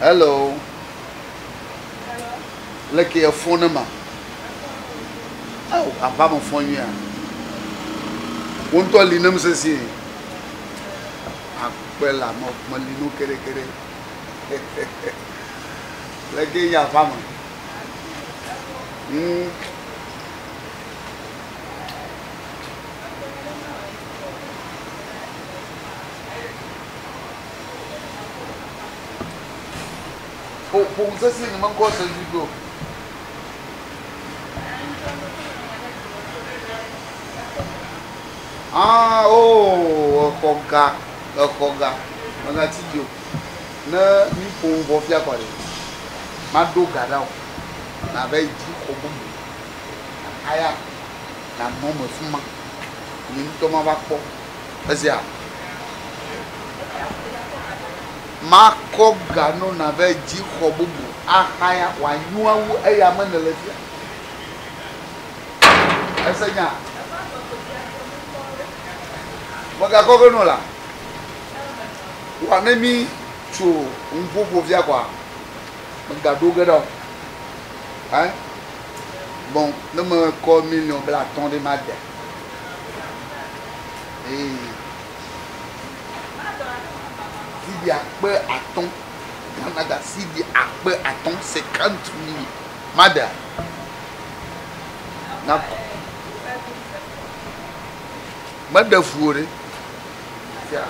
Hello. Leke efɔ ne ma? Ao, aʋa me fɔ nyuia. Wo ŋutɔ li nem sesĩe. Akpe le ame meli no keɖekeɖe. Leke nye aʋa me? Hmm. Ƒo ƒo nu sesĩe nye meŋkɔ se nyuie o. Ah, oh, exɔ ga, exɔ ga, mègatsi dzi o. Ne míƒo nu vɔ fia kɔ ɖe, maɖo ga ɖa o. Nava yi dzi xɔ bubu. Aya, nànɔ eme fi ma. Nye ŋutɔ mava kpɔ. Esia. Makɔ ga no nave dzi xɔ bubu axaya wòanyo wu eya me nèle fia. Ese nya? Megakɔ ge no la. Wa ne mi tso ŋuƒoƒo fia kɔa, megaɖo ge ɖa o. Hein? Bon, ne mekɔ miliɔn blatɔ̃ ɖe made. Ee. Cedi akpe atɔ̃, Ghana ga cedi akpe atɔ̃, cinquante mille, madea? Na meɖe fu o ɖe. Fia,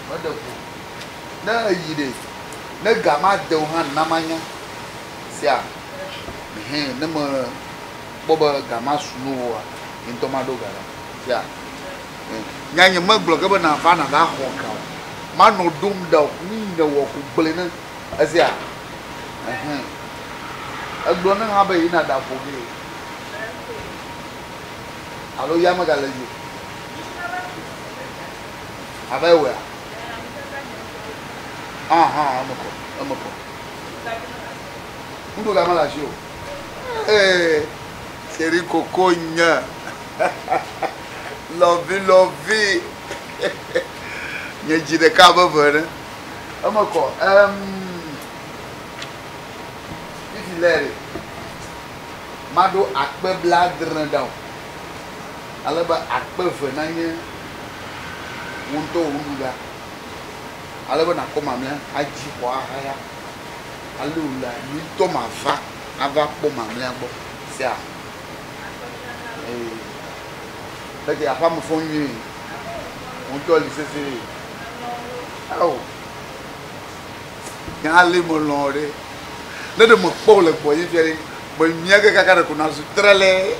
meɖe fu o. Ne eyi ɖe, ne ga made o hã na manya. Sia, hɛn ne mekpɔ be ga masu ne oa, nye ŋutɔ maɖo ga ɖa. Sia. Nya nye megblɔ ge be nava nava xɔ ga o. Manɔ ɖom ɖa o. Nu yi nèwɔ ko gblɔe ne. Esea? Ɛhɛn. Egblɔ ne hã be yina ɖa ƒo gee. Alo ya megale edzi o. Ava yi wɔea? Aha, eme kɔ, eme kɔ. Nuɖuɖu mele asi o. Ee, chérie coco nye. Lɔvi lɔvi. Nye dzi ɖeka abe eve ene. Eme kɔ. Em fifi lɛ ɖe. Maɖo akpe blaadre ɖa o. Ale be akpe eve nanye wò ŋutɔ wò nuɖuɖa. Ale be nàkɔ mamlɛa adzi xɔ ahaya. Ale wòlea, nye ŋutɔ mava ava kpɔ mamlɛa gbɔ. Sea? Ee. Leke aƒea me fɔ nyuie. Wò ŋutɔ li sesĩe. Ao. Nye hã li melɔ̃ ɖe. Ne ɖe mekpɔ wò le gbɔnye fia ɖe, memia ge kaka ɖeko nazu trɛlɛ.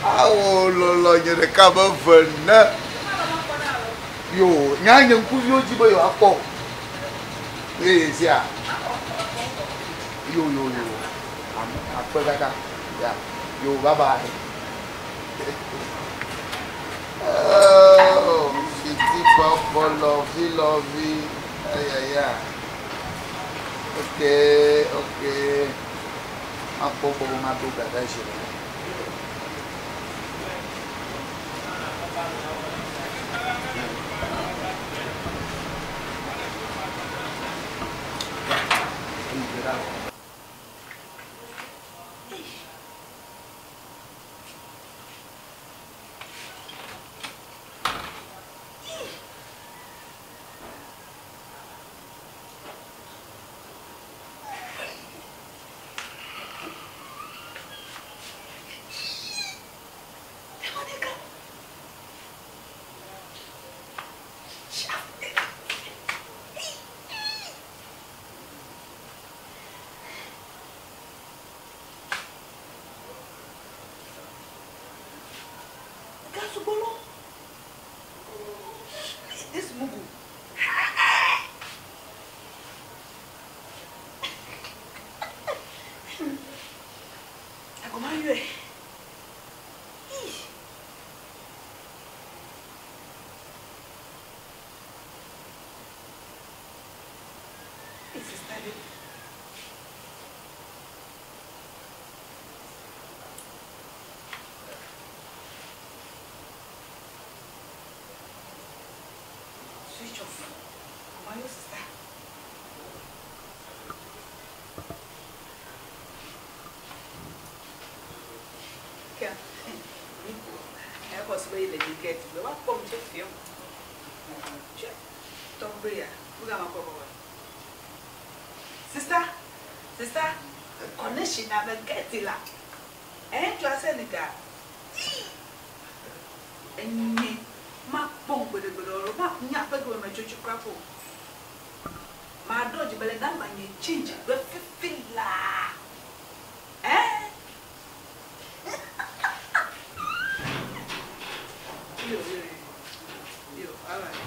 Ao lɔlɔ nye ɖeka abe eve ene. Yo, nye hã nye ŋkuviwo dzi be yewoakpɔ wò. Eye sia. Yo yo yo. Akpe kaka. Ya. Yo bye bye. Oh, fiti pɔpɔ lɔvi lɔvi. Ayaya. Ok, ok. Makpɔ gbɔ be maɖo ga ɖe zi ɖeka. This mugu. I go marry you. Hey, sister, Switch off. Agɔma yɔ sista. Ke, mi ko. Exɔ se be yi le dzi get be woakpɔ mu tse fiɔ. Tse, tɔgbe ya, wogama kɔ kɔkɔ. Sista, sista, connection na me get la. Eŋutsu ase ni ga. Enye makpɔ gbeɖegbeɖe o, ma nya ƒe gbe me tsotso kura po. Maɖo dzi be le namba nye change gbe fifi laa. Eh? Yo, yo, yo. Yo, all right.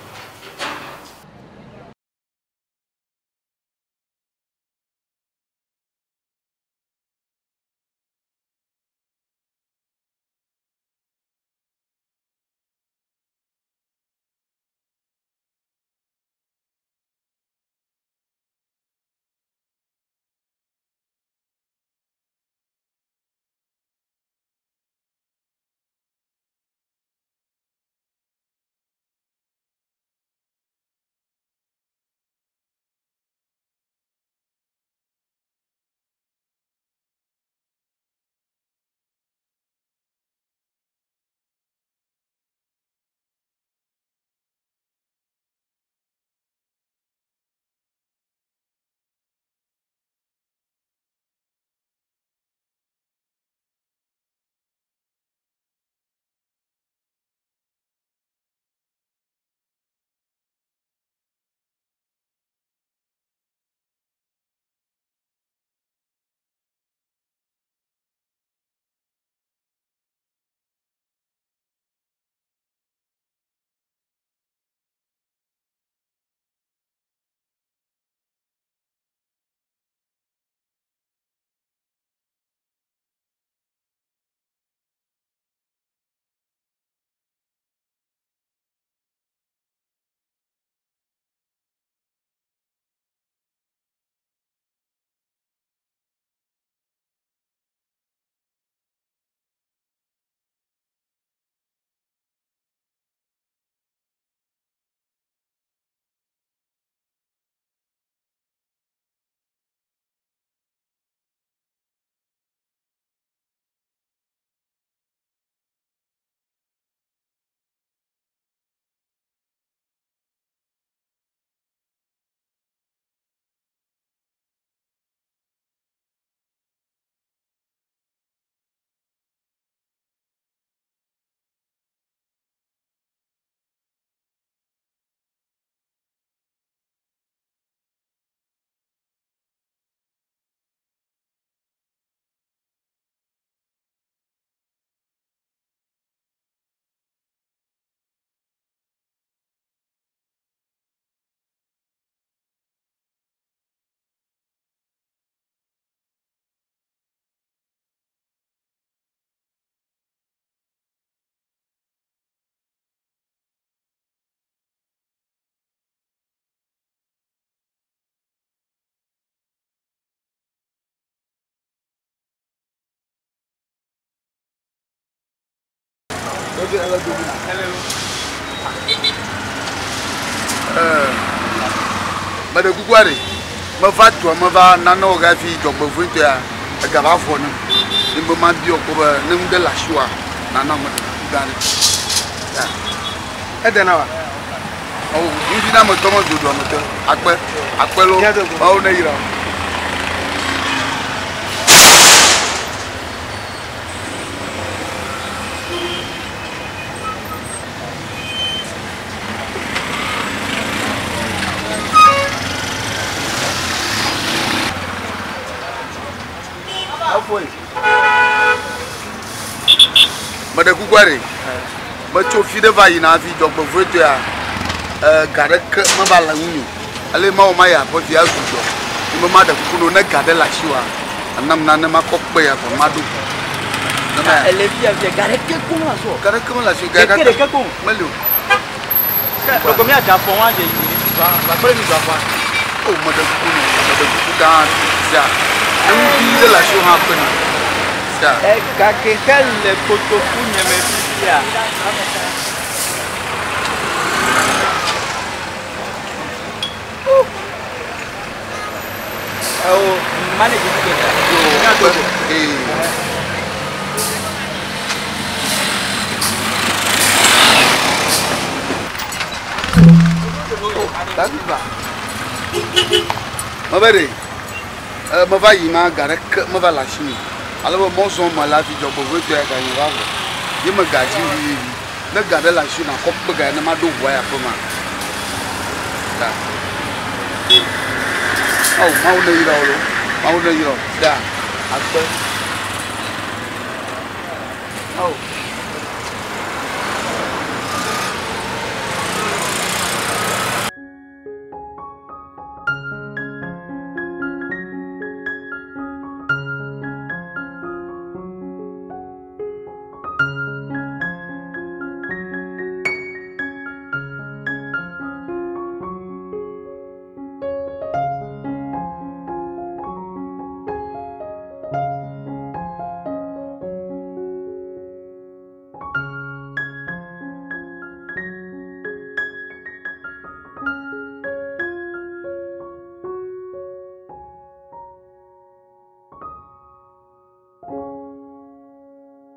Meɖe kuku aɖe, meva dua meva nane wɔ hafi dzɔgbevɔ̃etɔa ega va vɔ nam. Ne be mabiɔ kpɔ be ne nu ɖe le asiwòa, nana meɖe kuku gã aɖe. Ya. Edena wa? Ɔ, ŋdinametɔ medzo dua me tɔ. Akpe, akpe loo. Mawu ne yra wò. Meɖe kuku aɖe, metso fi ɖe va yina hafi dzɔgbevɔ̃etɔa, ga ɖeke meva le ŋunye o. Ale mawɔ mayi aƒe fia ezu dɔ. Ne be maɖe kuku na wò ne ga ɖe le asiwòa, anam nane makɔ kpe ya vɔ maɖo. Ne ma. Ele fia fia ga ɖeke ko mele asiwò. Ga ɖeke mele asiwò. Ga Ɖeke ɖeke ko. Meli o. Ke ɖeko míadze afɔ ŋu adze yi va va kple mi do afɔa. O meɖe kuku nɔ, meɖe kuku gã sia. Ne nu vi ɖe le asiwò hã kpe na. Sia. Ega ke le kotoku nye me fifia. Manage ticket. Yo. Ee. Daviva. Mebe ɖe, e, meva yi ma ga ɖeke meva le asi me. Ale be mɔzɔ me le afi dzɔgbevɔ̃etɔe ya ga nye va vɔ. Ye me ga dzi vivivi. Ne ga ɖe le asi nakɔ kpe ga ne maɖo ʋua yi aƒe ma. Da. Awu, Mawu ne yra wò lo. Mawu ne yra wò. Da. Akpe. Awu.